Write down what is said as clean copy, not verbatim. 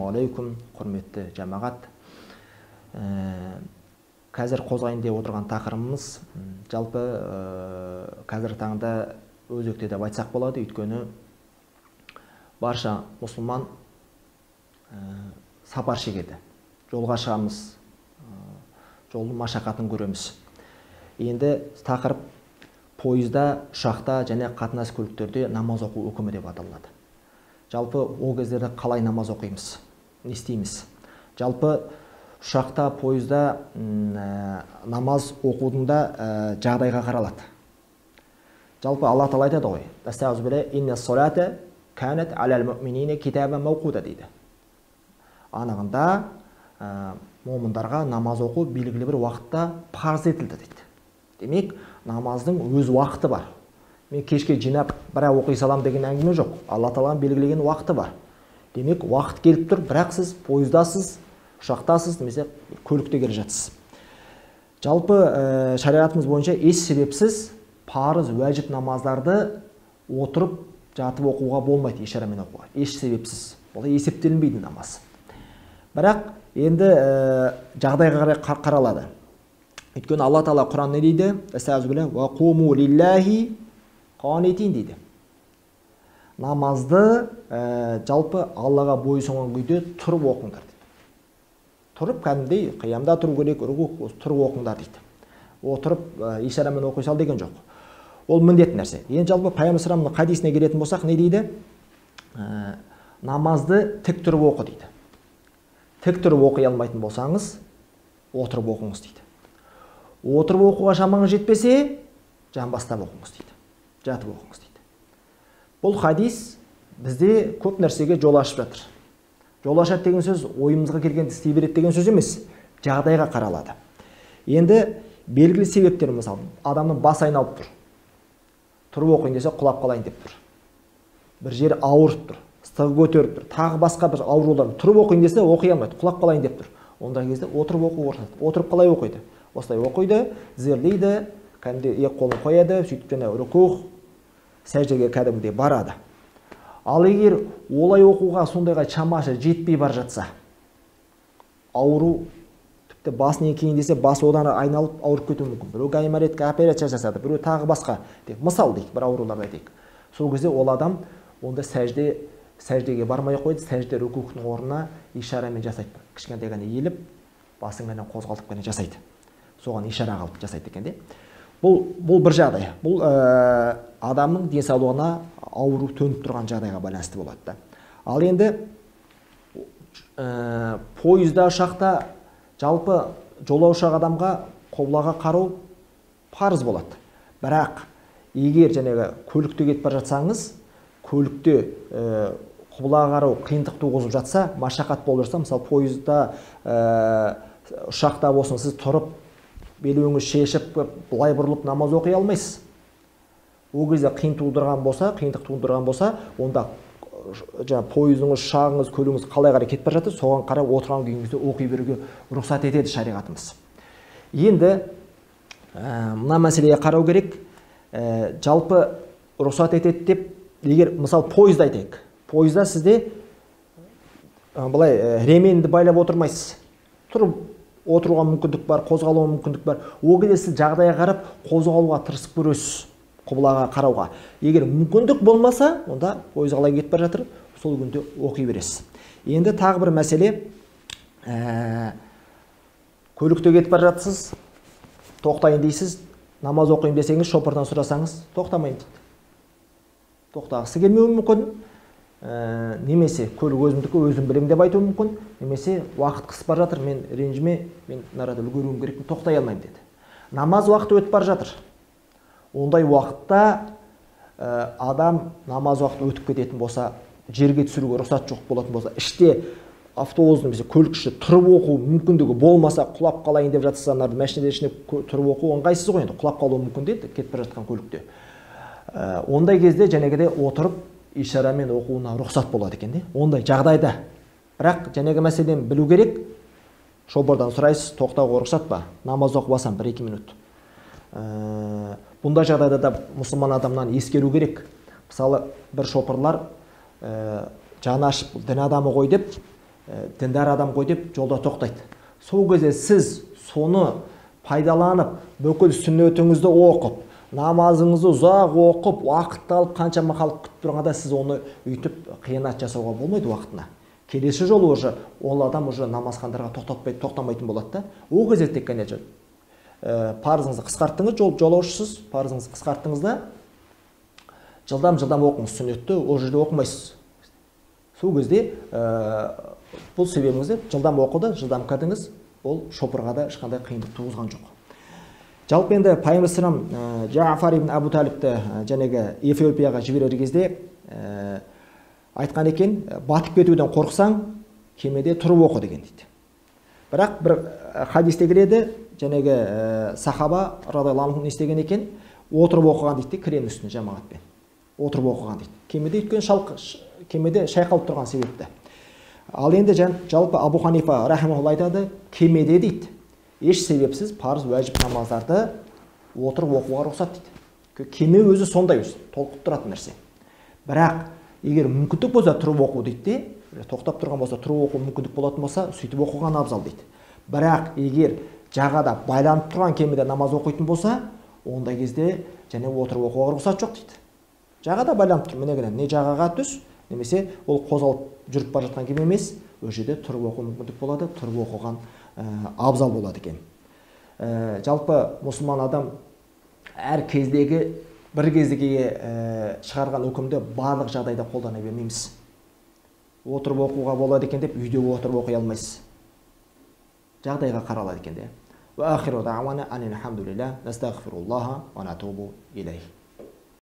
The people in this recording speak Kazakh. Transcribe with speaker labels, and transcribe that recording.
Speaker 1: Алейкум, құрметті жамағат. Қазір қозғайын деп отырған тақырыбымыз жалпы қазіргі таңда өзекті деп айтсақ болады, өйткені барша мұсылман сапар шегеді. Жолға шығамыз, жолдың машақатын көреміз. Енді тақырып пойызда, ұшақта және қатынас көліктерде намаз оқу үкімі деп аталады. Жалпы ол кездерде қалай намаз оқимыз, не істейміз? Жалпы ұшақта, пойызда намаз оқудың да жағдайға қаралады. Жалпы Алла тағала айтады ғой, дейді. Анығында момындарға намаз оқу белгілі бір уақытта парыз етілді дейді. Демек, намаздың өз уақыты бар. Мен кешке жинап бірақ оқи салам деген әңгіме жоқ. Алла тағаланың белгілеген уақыты бар. Демек, уақыт келіп тұр, бірақ сіз пойыздасыз, ұшақтасыз, немесе көлікте келе жатсыз. Жалпы шариғатымыз бойынша еш себепсіз парыз, уәжіп намаздарды отырып жатып оқуға болмайды, ишарамен оқуға. Еш себепсіз. Ол есептелінбейді намаз. Бірақ енді жағдайға қарай қаралады. Өйткені Алла тағала Құран не дейді? Дейді. Намазды жалпы Аллаға бойұсынған күйде тұрып оқыңдар дейді. Тұрып кәдімгідей қиямда тұру керек, руку тұрып оқыңдар дейді. Отырып ишарамен оқи сал деген жоқ. Ол міндетті нәрсе. Енді жалпы Пайғамбар хадисіне келетін болсақ, не дейді? Намазды тік тұрып оқы дейді. Тік тұрып оқи алмайтын болсаңыз, отырып оқыңыз дейді. Отырып оқуға шамаңыз жетпесе, жамбастап оқыңыз дейді. Жатып оқыңыз дейді. Бұл хадис бізде көп нәрсеге жол ашып жатыр. Жол ашады деген сөз ойымызға келгенді істей береді деген сөз емес, жағдайға қаралады. Енді белгілі себептер, мысалы, адамның басы айналып тұр. Тұрып оқиын десе құлап қалайын деп тұр. Бір жері ауырып тұр, ыстығы көтеріп тұр, тағы басқа бір аурулар. Тұрып оқиын десе оқи алмайды, құлап қалайын деп тұр. Ондай кезде отырып оқу орнатады. Отырып қалай оқиды? Осылай оқиды, тізерлейді, кәдімгідей екі қолын қояды, сөйтіп және рукух, сәждеге кәдімгідей барады. Ал егер олай оқуға сондайға шамасы жетпей бара жатса, ауру тіпті басын еңкейін десе, басы одан айналып ауырып кетуі мүмкін. Біреу гайморитке операция жасады, біреу тағы басқа деп, мысал дейік, бір ауруларды айтайық. Сол кезде ол адам онда сәждеге бармай қойды, сәжде рукухтың орнына ишарамен жасайды. Кішкентай ғана иіліп, басын ғана қозғалтып қана жасайды. Соған ишара қалып жасайды екен де. Бұл бір жағдай. Бұл адамның денсаулығына ауру төніп тұрған жағдайға байланысты болады да. Ал енді пойызда, ұшақта жалпы жолаушы адамға қоблаға қарау парыз болады. Бірақ егер жаңағы көлікте кетіп бара жатсаңыз, көлікте құблаға қарау қиындық туғызып жатса, машақат болып жатса, мысалы пойызда, ұшақта болсын, сіз тұрып белуіңізді шешіп, былай бұрылып намаз оқи алмайсыз. Ол кезде қиындық тудырған болса, онда жаңа пойызыңыз, ұшағыңыз, көлігіңіз қалай қарай кетіп бара жатыр, соған қарай отырған күйіңізде оқи беруге рұқсат етеді шариғатымыз. Енді мына мәселеге қарау керек. Жалпы рұқсат етеді деп, егер мысалы пойызда айтайық, пойызда сізде былай ременді байлап отырмайсыз. Тұрып отыруға мүмкіндік бар, қозғалуға мүмкіндік бар. Ол кезде сіз жағдайға қарап қозғалуға тырысып көресіз, құблаға қарауға. Егер мүмкіндік болмаса, онда пойыз қалай кетіп бара жатыр, сол күнде оқи бересіз. Енді тағы бір мәселе, көлікте кетіп бара жатсыз, тоқтайын дейсіз, намаз оқиын десеңіз, шопырдан сұрасаңыз, тоқтамайын дейді. Тоқтағысы келмеуі мүмкін, немесе көлік өзімдікі, өзім білемін деп айтуы мүмкін, немесе уақыт қысып бара жатыр, мен ренжіме, мен нарада үлгеруім керек, тоқтай алмаймын деді. Намаз уақыты өтіп бара жатыр. Ондай уақытта адам намаз уақыты өтіп кететін болса, жерге түсіруге рұқсат жоқ болатын болса, іште автобус немесе көлік ішінде тұрып оқу мүмкіндігі болмаса, құлап қалайын деп жатса, нарада машинада ішінде тұрып оқу ыңғайсыз ғой, енді құлап қалуы мүмкін дейді кетіп бара жатқан көлікте. Ондай кезде жәнегідей отырып ишарамен оқуына рұқсат болады екен де. Ондай жағдайда. Бірақ жәнегі мәселені білу керек. Шопырдан сұрайсыз, тоқтауға рұқсат па? Намаз оқып алсам 1-2 минут. Бұндай жағдайда да мұсылман адамнан ескеру керек. Мысалы, бір шопырлар жаны ашып дін адамы ғой деп діндар адам ғой деп жолда тоқтайды. Сол кезде сіз соны пайдаланып, бүкіл сүннетіңізді оқып, намазыңызды ұзақ оқып, уақытты алып, қаншама халық күтіп тұрғанда сіз оны өйтіп қиянат жасауға болмайды уақытына. Келесі жолы уже ол адам уже намазхандарға тоқтамайтын болады да. Ол кезде тек қана парызыңызды қысқарттыңыз, жолаушысыз, парызыңызды қысқарттыңыз да, жылдам-жылдам оқыңыз сүннетті, ол жерде оқымайсыз. Сол кезде бұл себебіңізді жылдам оқыды, жылдам кірдіңіз, ол шопырға да ешқандай қиындық туғызған жоқ. Жалпы енді Пайғамбар салам Жафар ибн Абу Талибті жәнегі Эфиопияға жіберер кезде айтқан екен, батып кетуден қорықсаң, кемеде тұрып оқы деген дейді. Бірақ бір хадисте келеді, жәнегі сахаба радиаллаху анху не істеген екен, отырып оқыған дейді, кірең үстіне жамағатпен. Отырып оқыған дейді. Кемеде өйткені кемеде шайқалып тұрған себепті. Ал енді жалпы Абу Ханифа рахимахулла айтады, кемеде дейді, еш себепсіз парыз уәжіп намаздарды отырып оқуға рұқсат дейді. Кеме өзі сондай өзі, толқып тұратын нәрсе. Бірақ егер мүмкіндік болса тұрып оқу дейді де, тоқтап тұрған болса тұрып оқу мүмкіндік болатын болса, сөйтіп оқыған абзал дейді. Бірақ егер жағада байланып тұрған кемеде намаз оқитын болса, ондай кезде және отырып оқуға рұқсат жоқ дейді. Жағада байланып тұр, міне не жағаға түс, немесе ол қозғалып жүріп бара жатқан кеме емес, ол жерде тұрып оқу мүмкіндік болады, тұрып оқыған абзал болады екен. Жалпы мұсылман адам әр кездегі бір кездегі шығарған үкімді барлық жағдайда қолдана бермейміз. Отырып оқуға болады екен деп үйде отырып оқи алмайсыз. Жағдайға қаралады екен де. Уа ахиру дa'вана анил хамдулилля, настағфируллаха ва натубу илейх.